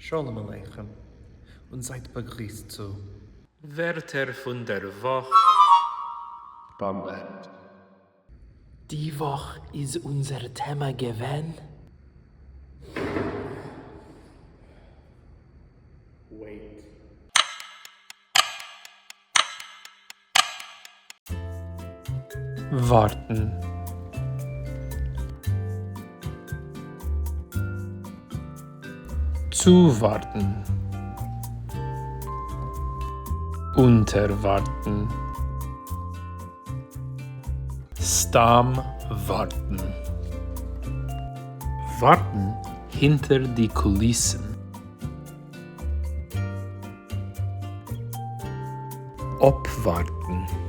שלום עליכם און זייט באגריסט צו. ווערטער פון דער וואך. באמבע. די וואך איז אונזער טעמע געווען. Wait. ווארטן. צואווארטן. אונטערווארטן. סתם ווארטן. ווארטן הינטער די קוליסן. אפווארטן.